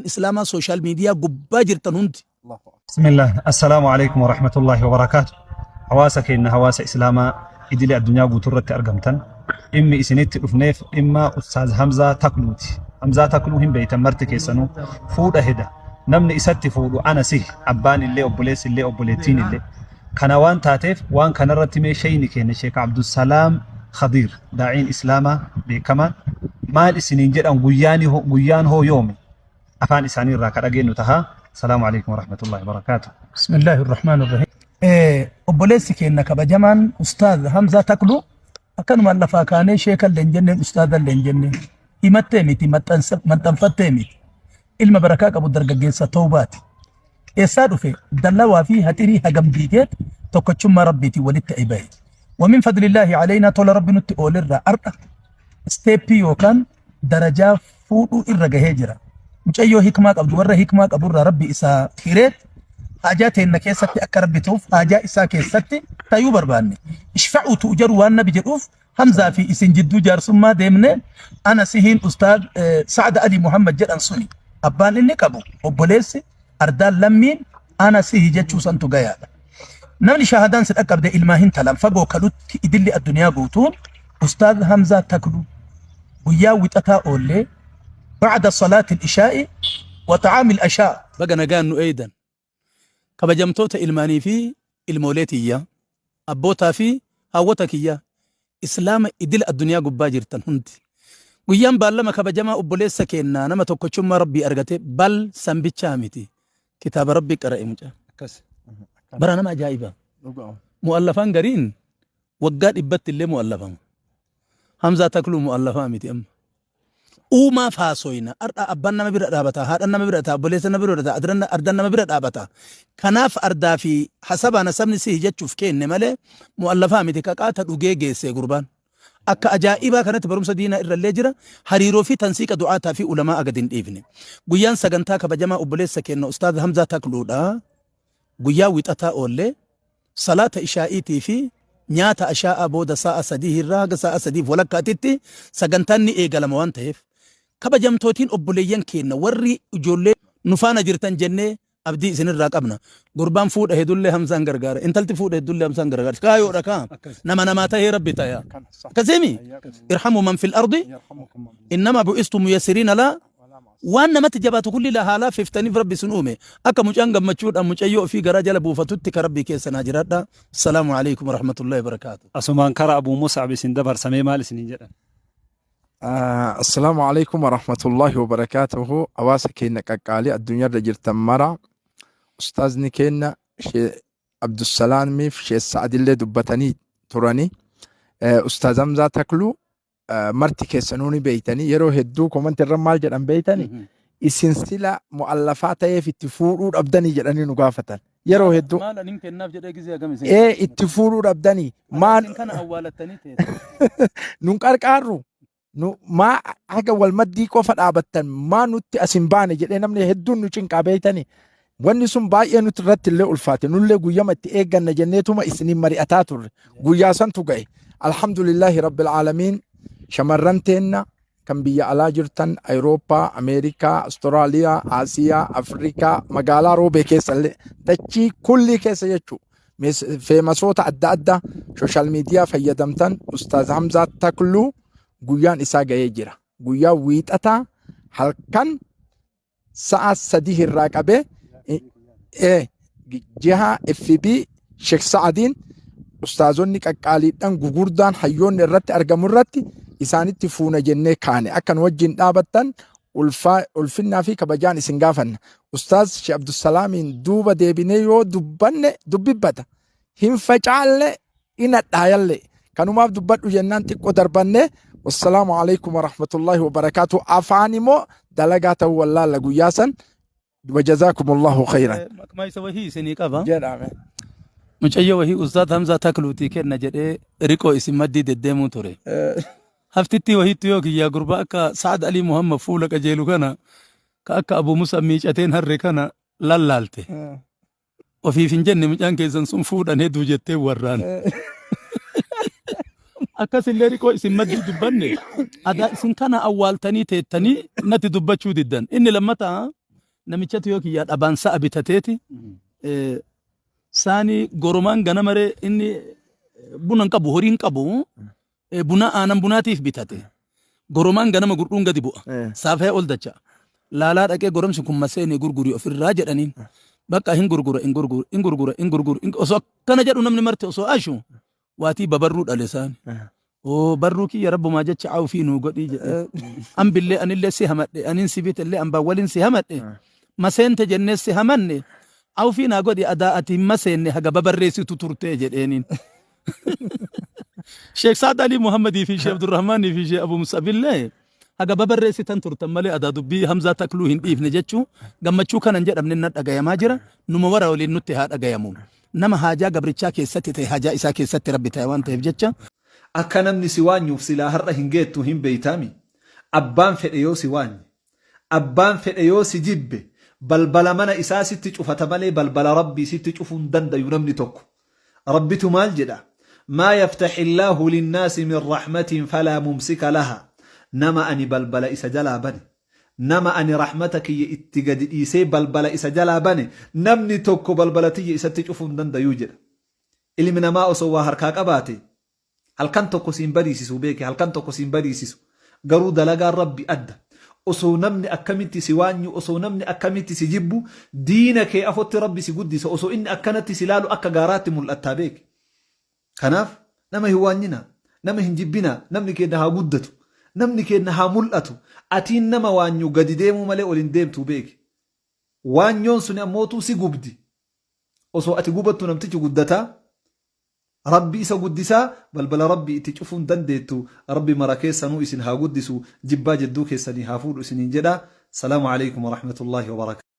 Islaamaa social media gubbaa jirtan hundi. Bismillah, Assalaamu alaikum wa rahmatullahi wa barakaatu. Hawaasa keenya hawaasa Islaamaa idilee addunyaa guutuu irratti argamtan, dhimmi isinitti dhufneef dhimma Ustaaz Hamzaa Takluuti. Hamzaa Takluu hin beeytan marti keessanuu, fuudha heda. Namni isatti fuudhu ana sihi, abbaan illee, obboleessi illee, obboleettiin illee. Kana waan taateef waan kanarratti mee sheyni keenya Sheek Abdusalaam Khadiir daa'iin Islaamaa beekamaan maal isiniin jedhan, guyyaan hoo yoomi, afaan isaanii irraa ka dhageenyu taha. Salaamu alaikum warahmatullahi wabarakaatuh. Bismillahi Rahmaan Rahim. Obboleessi keenya kabajamaan Ustaaz Hamzaa Takluu akkanumaan lafaa kaanee sheekallee hin jenneen, ustaazallee hin jenneen, himattee miti, maxxanfattee miti. Ilma barakaa qabu, dargaggeessa toobaati. Eessaa dhufe? Dallawaa fi haxirii hagam diigeet tokkochummaa rabbiitiin walitti ta'e bahe. ومن فضل الله علينا, tola rabbi nutti oolirraa ardha step yookaan darajaa fuudhuu irra gahee jira. Mucayyoo hikmaa qabdu warra hikmaa qaburraa rabbi isaa hireet haajaa teenna keessatti akka rabbi ta'uuf haajaa isaa keessatti tayuu barbaanne. اشفعوا تؤجروا waan nabi jedhuuf Hamzaa fi isin jidduu jaarsummaa deemne. Ana sihiin Ustaad Sa'ad Ali Muhammad jedhan suni abbaan inni qabu obboleessi ardaan lammiin ana sihi jechuu santu gayaadha. Namni shaahadaan si dhaqqabde ilmaa hin talan fagoo kalutti idilli addunyaa guutuun Ustaad Hamzaa Takluu guyyaa Wixataa oollee بعد صلاة العشاء وطعام العشاء. Baga nagaan nu eeydan. Kabajamtoota ilmaanii fi ilmoolee tiyya, abbootaa fi haawwota kiyya, Islaama idila addunyaa gubbaa jirtan hundi. Guyyaan baallama kabajamaa obboleessa keennaa nama tokkochummaa rabbii argate bal sanbichaa miti. Kitaaba rabbii qara'e mucaa. Bara nama ajaa'iba. Mu'allafaan gariin waggaa 100tti illee mu'allafama. Hamzaa Takluu mu'allafaa miti amma. Uumaa faasoyna. Har'a abbaan nama bira dhaabata, haadhaan nama bira dhaabata, obboleessa nama bira dhaabata, ardaan nama bira dhaabata. Kanaaf ardaa fi hasabaa nasabni sihi jechuuf kenne malee mu'allafaa miti, kaqaata dhugee geessee gurbaan. Akka ajaa'ibaa kanatti barumsa diinaa irrallee jira. Hariiroo fi tansiiqa du'aataa fi ulamaa gadi hin dhiifne. Guyyaan sagantaa kabajamaa obboleessa keenya Ustaaz Hamzaa Takluudha. Guyyaa Wixataa oollee salaata ishaa'iitii fi nyaata ashaa'aa booda sa'a 3 irraa haga sa'a sadiif walakkaatitti sagantaan ni eegalama waan ta'eef, kabajamtootiin obboleeyyan keenya warri ijoollee nu faana jirtan jennee abdii isinirraa qabna. Gurbaan fuudha hedullee Hamzaan gargaara. Intalti fuudha hedullee Hamzaan gargaara. Kaayoodha kaa. Nama namaa tahee rabbi taya. Akkasiimi? ارحموا من في الأرض إنما بعثتم ميسرين لا waan namatti jabaatu kulli la haalaa fiftaniif rabbi sun uume. Akka mucaan gammachuudhaan mucayyoo ofii garaa jala buufatutti ka rabbii keessa naa jiraadha. السلام عليكم ورحمة الله وبركاته. Asumaan kara Abuu Mus'ab isin dabarsamee maal isiniin jedhan? السلام عليكم ورحمة الله وبركاته. Hawaasa keenya qaqqaalii addunyaarra jirtan mara, ustaazni keenya Shee Abdusalaamiif Shee Sa'adillee dubbatanii turanii. Ustaaz Hamzaa Takluu marti keessanuu ni beeytanii. Yeroo hedduu comment irra maal jedhan beeytanii? Isin sila mu'allafaa ta'eef itti fuudhuu dhabdanii jedhanii nu gaafatan. Yeroo hedduu. Maal anin kennaaf jedhee gizee hagam isin Ee, itti fuudhuu dhabdanii maal isin kana awwaalattanii teessu. Nun qarqaarru nu maa haga wal maddii qofa dhaabattan, maa nutti as hin baane jedhee namni hedduun nu cinqaa beeytanii. Wanni sun baay'ee nuti irratti illee ulfaate. Nullee guyyama itti eegganna jenneetuma isiniin mari'ataa turre. Guyyaa santu ga'e. الحمد لله رب العالمين. Shamarran teenna kan biyya alaa jirtan, Awurooppaa, Ameerikaa, Awustiraaliyaa, Aasiyaa, Afrikaa, magaalaa Roobee keessa illee, dachii kullii keessa jechuu, famousoota adda addaa social media fayyadamtan, Ustaaz Hamzaa Takluu guyyaan isaa ga'ee jira. Guyyaa Wiixataa halkan sa'a 3 irraa qabee jiha FB Sheekh Sa'adiin ustaazonni qaqqaaliidhaan gugurdaan hayyoonni irratti argamu irratti isaanitti fuuna jennee kaane. Akka nu wajjin dhaabattan ulfinnaa fi kabajaan isin gaafanna. Ustaaz Sheekh Abdusalaamiin duuba deebinee yoo dubbanne dubbibbata. Hin facaalle, in hadhaayalle. Kanumaaf dubbadhu jennaan xiqqoo darbanne. والسلام عليكم ورحمة الله وبركاته. Afaan immoo dalagaa ta'uu wallaalla guyyaa san. وجزاكم الله خيرا. Makmaayisa wahii isinii qaba. Jedhame. Mucayyoo wahii Ustaaz Hamzaa Takluutii kenna jedhee riqoo isin maddii deddeemuu ture. Haftittii wahiitti yoo kiyyaa gurbaa akka Sa'ad Alii Muhammad fuula qajeelu kana, ka akka Abu Musa miicateen harre kana lallaalte. Ofiif hin jenne, mucaan keessan sun fuudhan hedduu jettee warraan. Akkasillee riqoo isin maddii dubbanne adaa isin kana awwaaltanii teettanii natti dubbachuu diddan. Inni lammataa Namichatu yoo kiyyaa dhabaan sa'a bitateeti saani goromaan ganamaree inni buna hin qabu horii hin qabu buna aanan bunaatiif bitate. Goromaan ganama gurdhuun gadi bu'a. Saafee ol dacha'a. Laalaa dhaqee goromsi kun maseenii gurguri ofirraa jedhaniin. Bakka hin gurgura hin gurgura hin gurgura hin gurgura osoo akkana jedhu namni marti osoo ashu waatii babarruu dhale saani. Oo barruu kiyya rabbumaa jecha awfii nuu godhii jedhe. Ambillee anillee si hamadhe anin si bitellee ambaan waliin si hamadhe. Maseente jennee si hamanne awfii naa godhi adaa ati hin maseenne haga babarreessitu turtee jedheeniin. Sheek Saad Alii Muhammadii fi Sheek Abdurrahmaanii fi Sheek Abu Musabillee haga babarreessitan turtan malee adaa dubbii Hamzaa Takluu hin dhiifne jechuu gammachuu kanan jedhamne na dhagayamaa jira numa wara waliin nutti haa dhagayamu. Nama haajaa gabrichaa keessatti ta'e haajaa isaa keessatti rabbi ta'e waan ta'eef jecha. Akka namni si waanyuuf silaa har'a hin geettu hin beeytaami? Abbaan fedhe yoo si waanye, abbaan fedhe yoo si jibbe balbala mana isaa sitti cufata malee balbala Rabbii sitti cufuu hin dandayu namni tokko. Rabbitu maal jedha? Maa yaftaxillaahu linnaasi min rahmatin falaa mumsika laha. Nama ani balbala isa jalaa bane, nama ani rahmata kiyya itti gadi dhiisee balbala isa jalaa bane, namni tokko balbala tiyya isatti cufuu hin dandayu jedha. Ilmi namaa osoo waa harkaa qabaate halkan tokko siin bariisisu beeki, halkan tokko siin bariisisu. Garuu dalagaan Rabbi adda. Osoo namni akkamitti si waanyu, osoo namni akkamitti si jibbu, diina kee afotti Rabbi si guddisa. Osoo inni akkanatti si laalu akka gaaraatti mul'attaa beeki. Kanaaf nama hin waanyinaa, nama hin jibbinaa, namni keenna haa guddatu, namni keenna haa mul'atu. Atiin nama waanyu gadi deemuu malee ol hin deemtuu beeki. Waanyoon suni ammootuu si gubdi. Osoo ati gubattu namtichi guddataa, Rabbi isa guddisaa, balbala Rabbii itti cufuu hin dandeettu. Rabbi mara keessanuu isin haa guddisu, jibbaa jedduu keessanii haa fuudhu isiniin jedha. Salaamu aleykum warahmatullaahi wabarakaatuh.